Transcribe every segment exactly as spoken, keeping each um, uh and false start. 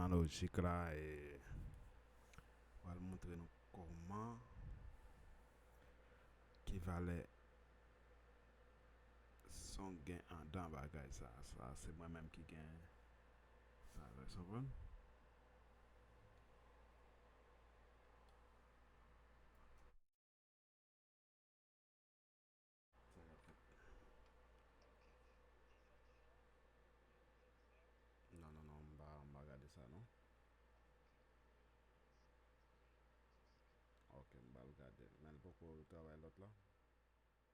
Anlojik la, e, pral montre nou kòman, ki valè son gen andan bagay sa. Sa se mwen menm ki gen sa, w konprann? Sa k ap fèt? Non, non, non, m pa, m pa gade sa, non. Ok, m pral gade. Men l poko travay lòt la. Ok, m pral tande l talè, m a rele w. Ok. Ou te tande li?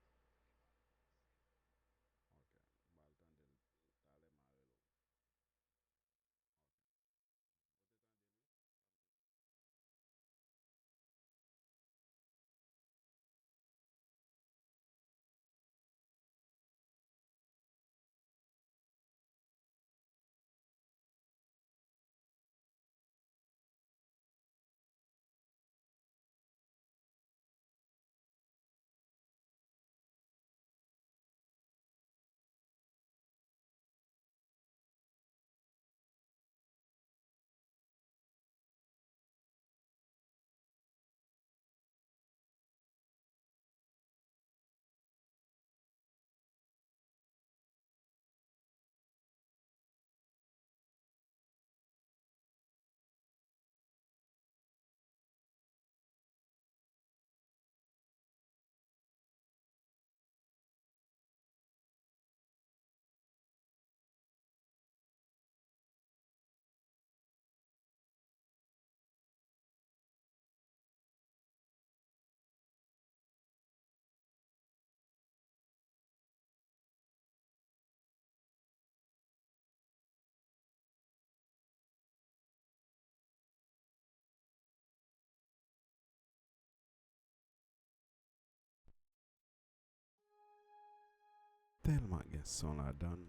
Tèlman gen son ladan l.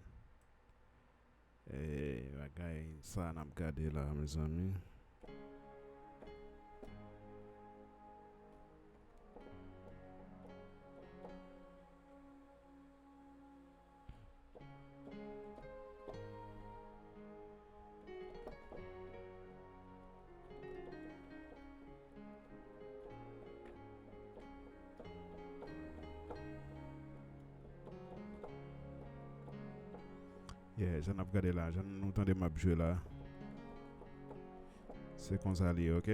E bagay sa n ap gade la, mezanmi. Yeah, jan n ap gade la, jan nou tande m ap jwe la, se konsa li ye, ok?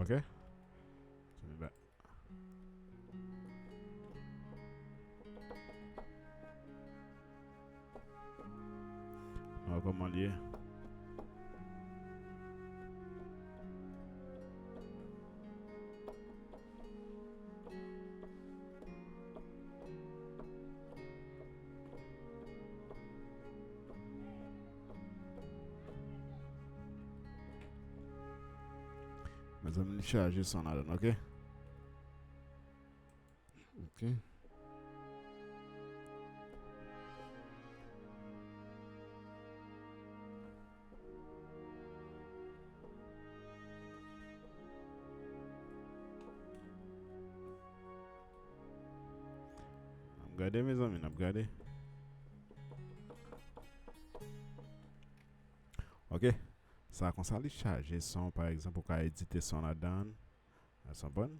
Ok. Turn it back. An, kòman l ye? Mezanmi, li chaje son ladan, ok? Ok. N ap gade, mezanmi, n ap gade. Ok. Sa konsa li chaje son, pa egzanp, ou ka edite son ladan l. Ou konprann?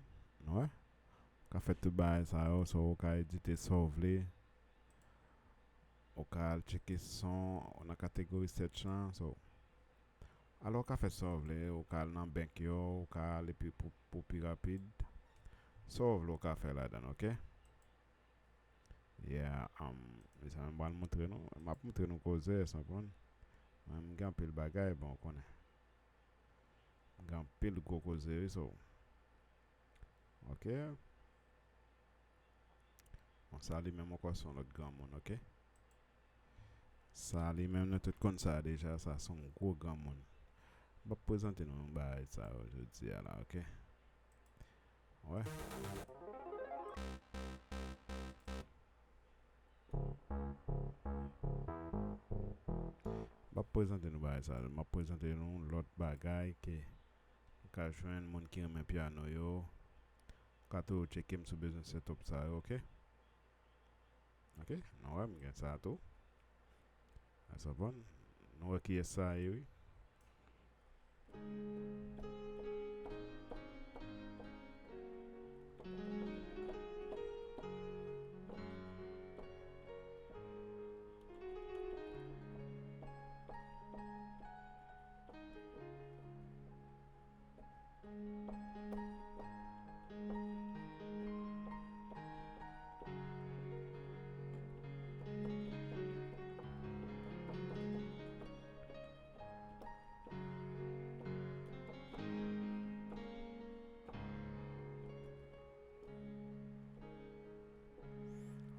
Ou wè? Ou ka fè tout bagay sa yo, so ou ka edite sa w vle. Ou ka al tcheke son nan kategori search lan, so. Alò, ou ka fè sa w vle, ou ka al nan bank yo, ou ka al epi pou, pou pi rapid. Sa w vle, ou ka fè ladan l, ok? Yeah, um, mezanmi, m pral montre nou. M ap montre nou koze, sa konn. Mwen, m gen anpil bagay, bon, ou konnen. M gen anpil gwo koze, wi, so. Ok. Bon, sa li menm ankò se yon lòt granmoun, ok? Sa li menm, nou tout konn sa deja, sa se yon gwo granmoun. M ap prezante nou yon bagay sa yo jodi a la, ok? Wè. M Prezante nou bagay sa. M ap prezante nou lòt bagay ke ou ka jwenn moun ki renmen pyano yo. Ou ka toujou tcheke m si w bezwen setup sa yo, oke? Oke, nou wè m gen sa tou. Sa bon. Nou wè kiyès sa ye, wi.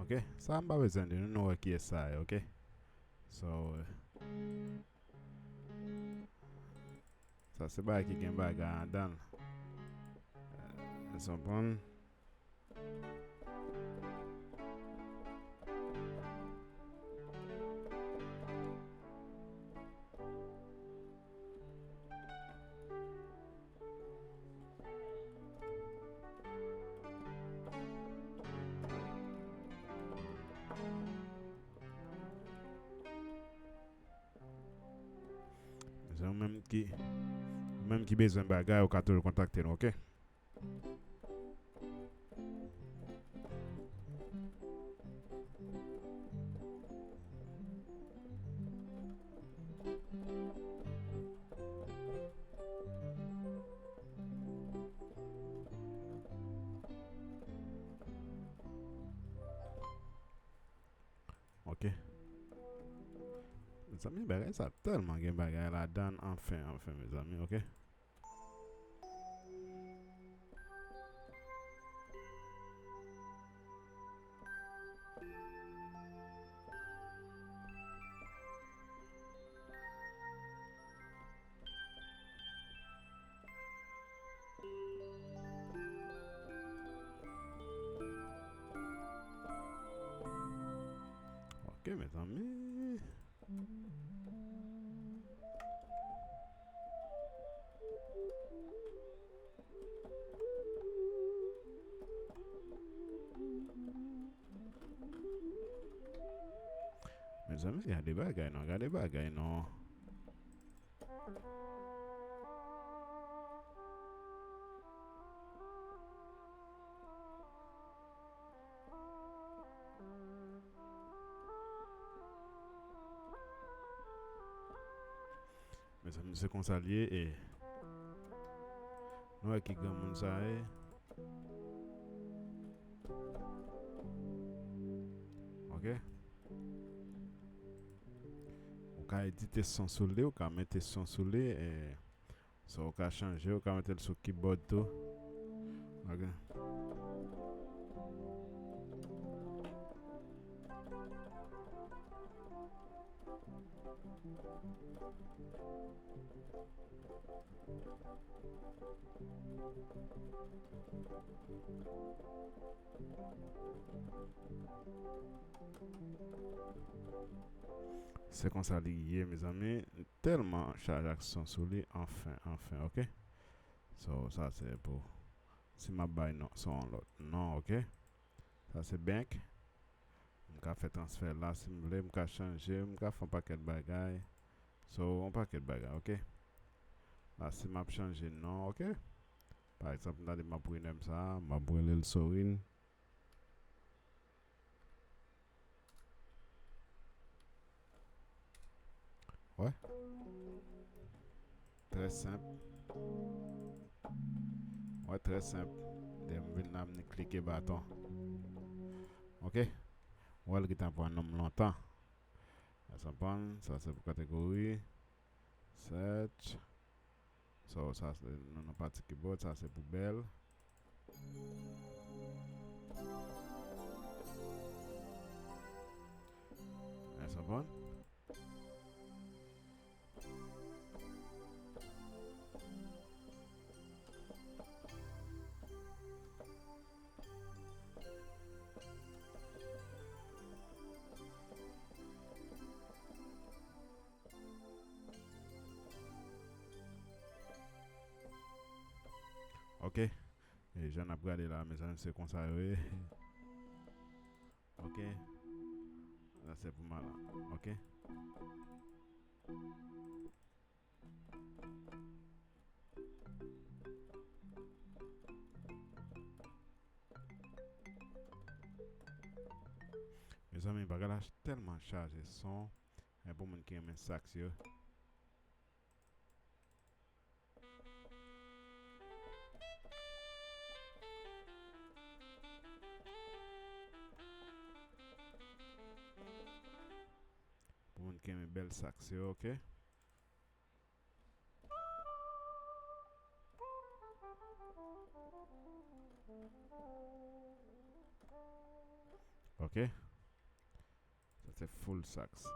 Ok, sa m pa bezwen di nou, nou wè kiyès sa ye, ok? So, sa se bagay ki gen bagay andan l. Sa w konprann? Mezanmi, ou menm ki, ou menm ki bezwen bagay, ou ka toujou kontakte nou, ok? Ok. Mezanmi, bagay sa tèlman gen bagay ladan, anfen, anfen, mezanmi, ok? Ok, mezanmi. Mezanmi, gade bagay non, gade bagay non. Mezanmi, se konsa l ye, e nou wè ki granmoun sa ye. Ok. Ou ka edite son sou li, ou ka mete son sou li, e sa ou ka chanje, ou ka mete l sou keyboard tou. Ok. Se konsa li ye, mezanmi. Tèlman chaje ak son sou li, anfen, anfen, ok? So, sa se pou, si m ap bay non, se yon lòt non, ok? Sa se bank. M ka fè transfè la si m vle, m ka chanje, m ka fè yon pakèt bagay. So, yon pakèt bagay, ok? La, si m ap chanje non, ok? Pa egzanp, m ta di m ap rele m sa, m ap rele l Sorin. Wè. Trè senp. Wè, trè senp. Dèyè m vin la, m klike baton. Ok. Wè, l gentan pran non m lontan. Sa se pou kategori. Search. So, sa se, nou nan pati keyboard, sa se pou bèl. Sa bon? Ok. E jan n ap gade la, mezanmi, se konsa yo ye. Ok. Sa se pou mwen la. Ok. Mezanmi, bagay la tèlman chaje son. E pou moun ki renmen sax yo. Pou moun ki renmen bèl sax yo, ok. Ok. Sa se full sax.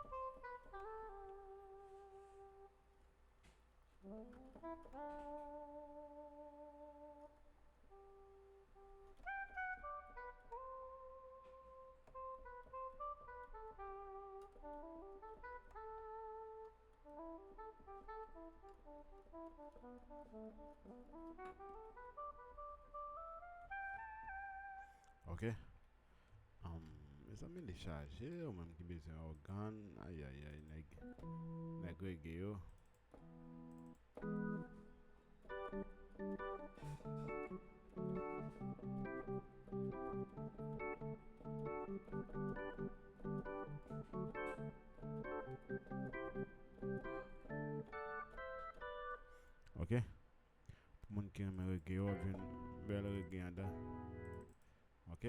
Ok. Um, mezanmi, li chaje, ou menm ki bezwen ògàn, ayayay, nèg, nèg rege yo. Ok. Pou moun ki renmen rege yo, w ap jwenn bèl rege anndan. Ok.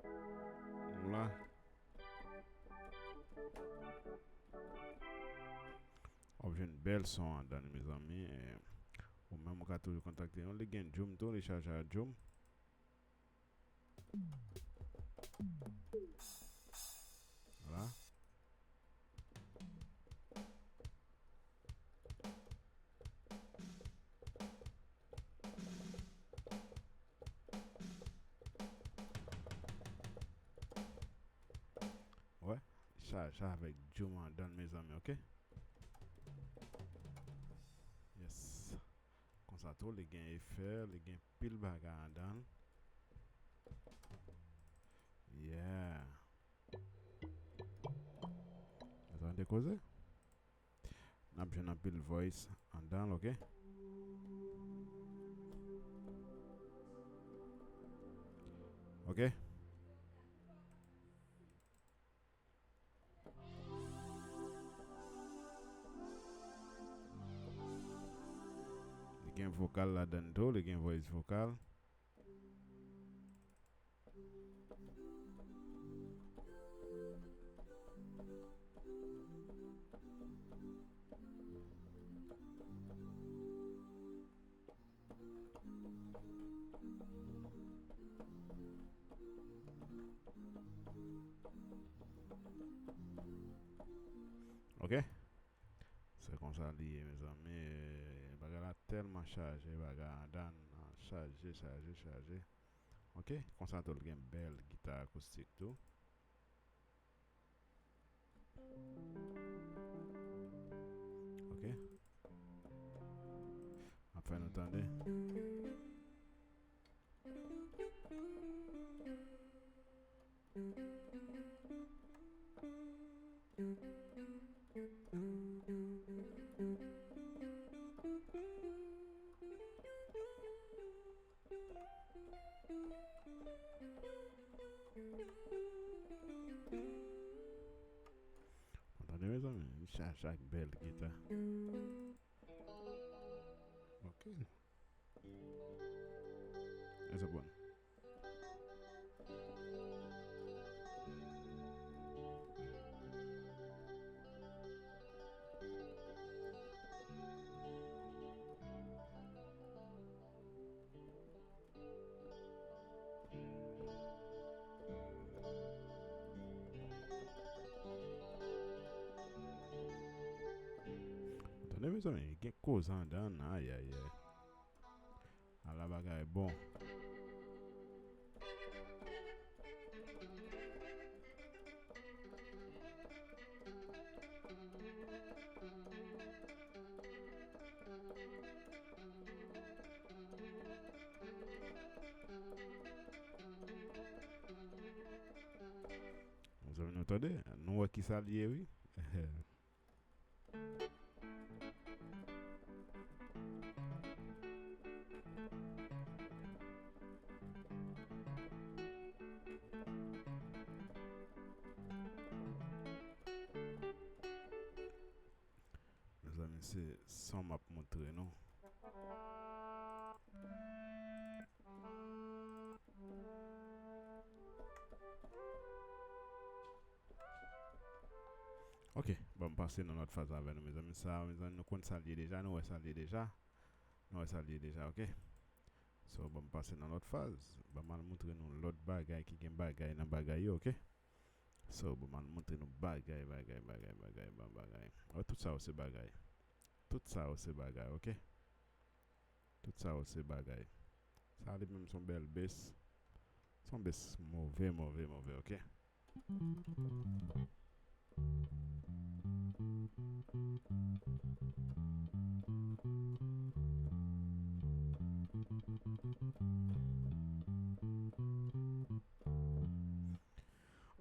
Nou la. W ap jwenn bèl son anndan, mezanmi. E, ou menm ou ka toujou kontakte nou. Li gen Zoom tou, li chaje a Zoom. Vwala. Wè, chaje avèk Zoom anndan, mezanmi, ok? Yes. Konsa tou, li gen efè, li gen pil bagay anndan. Yeah. Ou tande koze? N ap jwenn anpil voice anndan l, ok? Ok? Li gen vokal ladan l tou, li gen voice vokal. Ok. Se konsa li ye, mezanmi. Bagay la tèlman chaje, bagay anndan an chaje, chaje, chaje. Ok, konsa tou l gen bèl gita akoustik tou. Ok. M ap fè nou tande. Tande, mezanmi, li chaje ak bèl gita. Ok. Lèt's go. Tande, mezanmi, gen koze anndan, ayayay. Ala bagay bon. Tande, nou wè ki sa l ye, wi. Mezanmi, se son m ap montre nou. Ok, bon, m pase nan lòt faz avè nou, mezanmi. Sa, mezanmi, nou konn sa l ye deja, nou wè sa l ye deja. Nou wè sa l ye deja, ok? So, bon, m pase nan lòt faz. Ban m al montre nou lòt bagay ki gen bagay nan bagay yo, ok? So, bon, m al montre nou bagay, bagay, bagay, bagay, ban bagay. Wè, tout sa yo se bagay. Tout sa yo se bagay, ok? Tout sa yo se bagay. Sa li menm se yon bèl bass. Se yon bass move, move, move, ok?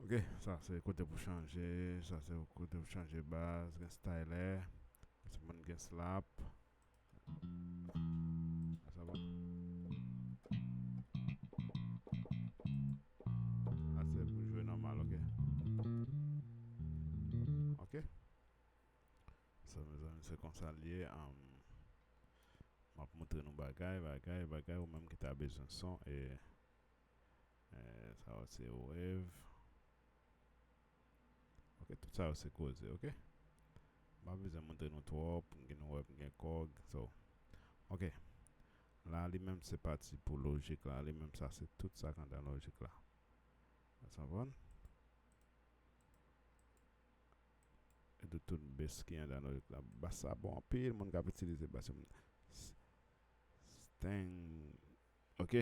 Ok, sa se kote pou chanje, sa se kote pou chanje bas, gen styler, se moun gen slap. Sa va. Sa se pou jwe nòmal, ok. Ok. So, mezanmi, se konsa l ye. Um, m ap montre nou bagay, bagay, bagay, ou menm ki ta bezwen son, e, e, sa yo se wave. Ok, tout sa yo se koze, ok. M pa bezwen montre nou twòp, m gen nou wè, m gen kòg, so. Ok. La, li menm se pati pou lojik la, li menm sa se tout sa k andan lojik la. Sa konprann? E de tout bas ki andan lojik la. Bas sa bon anpil, moun k ap itilize bas yo. S-, Steng. Ok.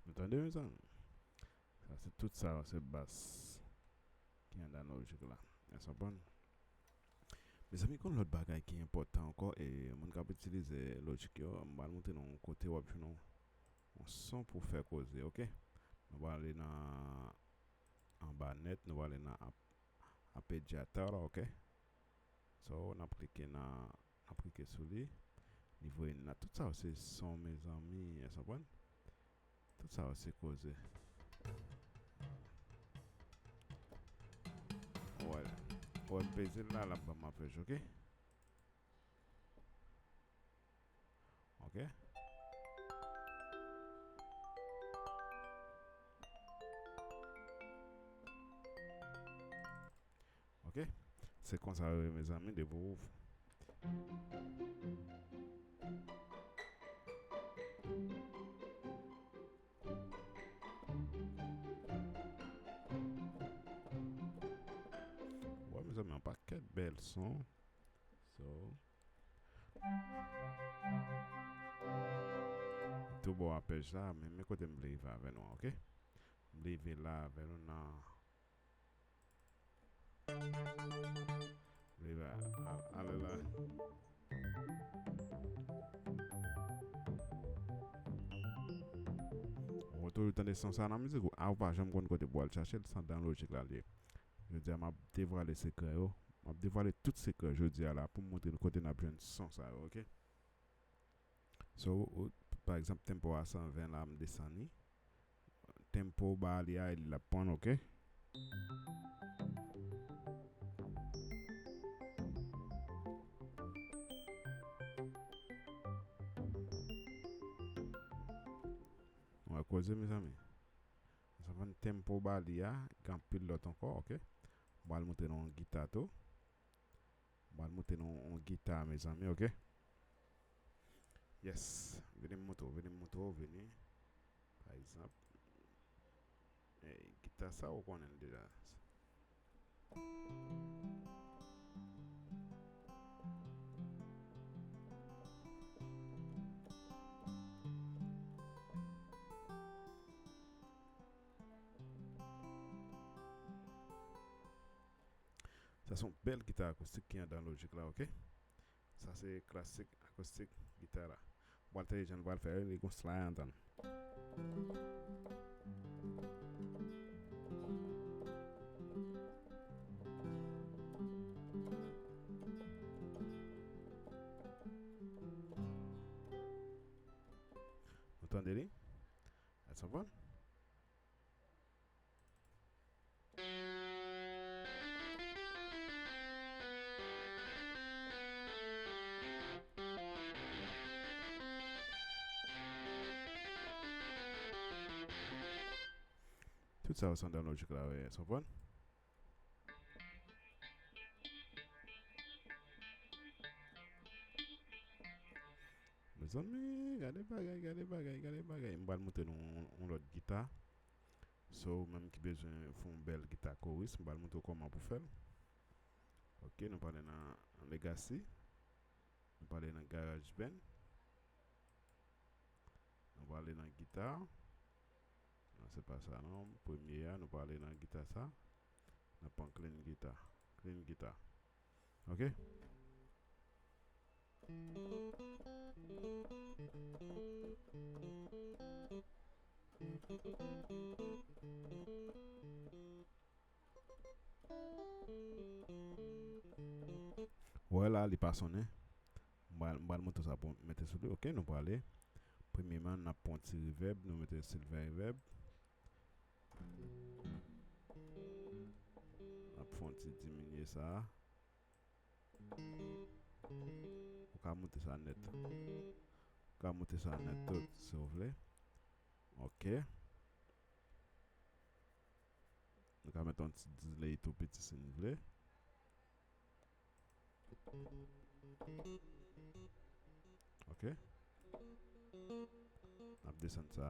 Nou tande, mezanmi? Sa se tout sa, se bas ki andan lojik la. Èske w konprann? Mezanmi, gon lòt bagay ki enpòtan ankò, e moun k ap itilize lojik yo, m pral montre nou yon kote w ap jwenn yon, yon son pou fè koze, ok? Nou prale nan anba nèt, nou prale nan ap-, Arpeggiator, ok? So, n ap klike nan, n ap klike sou li. Li voye n la. Tout sa yo se son, mezanmi. Èske w konprann? Tout sa yo se koze. Wè. Wè, m peze l la, l ap ban m apèj, ok? Ok. Ok. Se konsa yo ye, mezanmi, depi w Wè, mezanmi, yon pakèt bèl son. So, tou bò apèj la, men, men kote m vle rive avè nou an, ok? M vle rive la avè nou nan Li la, a-, ale la. Ou toujou tande son sa nan mizik ou, a ou pa janm konn kote pou al chache l, se andan lojik la l ye. Jodi a, m ap devwale sekrè yo. M ap devwale tout sekrè jodi a la pou m montre nou kote n ap jwenn son sa yo, ok? So, ou, pa egzanp, tempo a san ven la, m desann li. Tempo ba li a, li l ap pran, ok? Nou wè koze, mezanmi. Sa pran tempo ba li a, gen anpil lòt ankò, ok? M pral montre nou yon gita tou. M pral montre nou yon gita, mezanmi, ok? Yes. Vini m montre w, vini m montre w, vini. Pa egzanp, eh, gita sa ou konnen l deja. Sa se yon bèl gita akoustik ki anndan lojik la, oke? Sa se klasik akoustik gita la. Mwen te jan pral fè li gon slide antann. Nou tande li? That's a one. Tout sa yo se anndan lojik la, wi, sa w konprann? Mezanmi, gade bagay, gade bagay, gade bagay. M pral montre nou yon, yon lòt gita. So, ou menm ki bezwen fè yon bèl gita koris, m pral montre w kòman pou fè l. Ok, nou prale nan Legacy. Nou prale nan GarageBand. Nou prale nan gita. Non, se pa sa non. Premye a, nou prale nan gita sa. N ap pran clean gita. Clean gita. Ok? Wè la, li pa sonnen. M pral, m pral montre sa pou mete sou li. Ok, nou prale. Premyeman, n ap pran ti reverb. Nou mete silver reverb. N ap fè yon ti diminye sa. Ou ka moute sa nèt. Ou ka moute sa nèt tou, si w vle. Ok. Nou ka mete yon ti delay tou piti si n vle. Ok. N ap desann sa.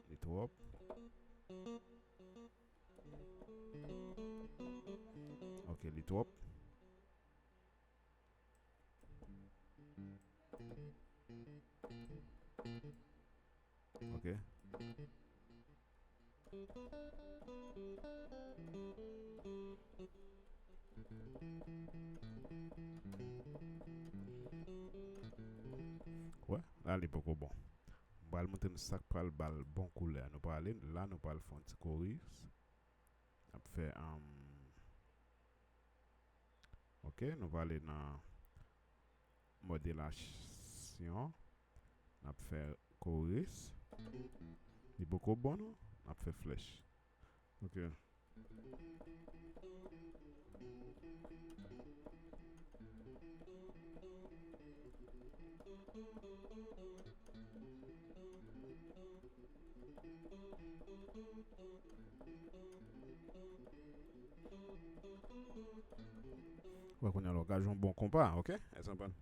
Li twòp. Ok, li twòp. Ok. Wè, la li poko bon. M pral montre nou sa k pral ba l bon koulè. Nou prale la, nou pral fè yon ti koris. N ap fè, um, ok, nou prale nan modelasyon. N ap fè koris. Li poko bon non. N ap fè flèch. Ok. Wè, kounye a la w ka jwe yon bon konpa, ok? Èske w konprann?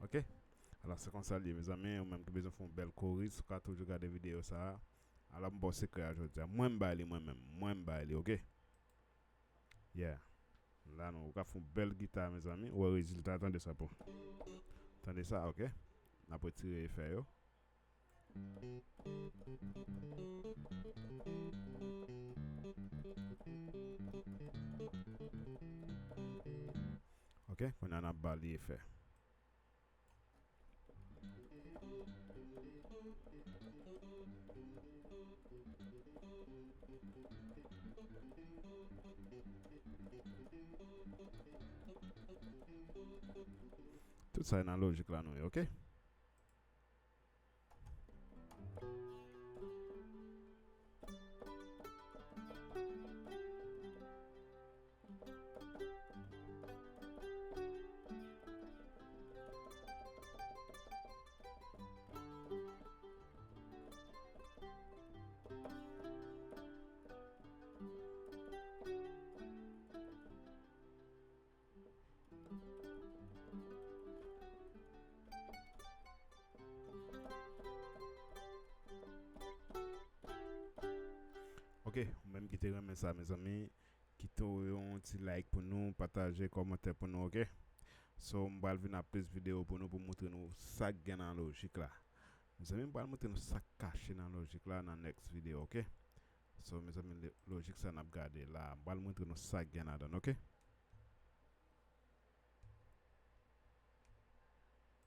Ok. Alò, se konsa l ye, mezanmi. Ou menm ki bezwen fè yon bèl koris, ou ka toujou gade videyo sa a. Alò, m ba w sekrè a jodi a. Mwen, m bay li, mwen menm. Mwen, m bay li, ok? Yeah. La, nou, ou ka fè yon bèl gita, mezanmi. Ou wè rezilta, tande sa pou. Tande sa, ok? N ap retire efè yo. Ok, kounye a n ap ba li efè. Tout sa e nan lojik la nou ye, ok? Ok, ou menm ki te renmen sa, mezanmi, kite yon ti like pou nou, pataje, kòmantè pou nou, ok? So, m pral vin ap plis videyo pou nou, pou moutre nou sa k gen nan lojik la. Mezanmi, m pral moutre nou sa k kache nan lojik la nan next video, ok? So, mezanmi, lojik sa n ap gade la, m pral moutre nou sa k gen ladan, ok?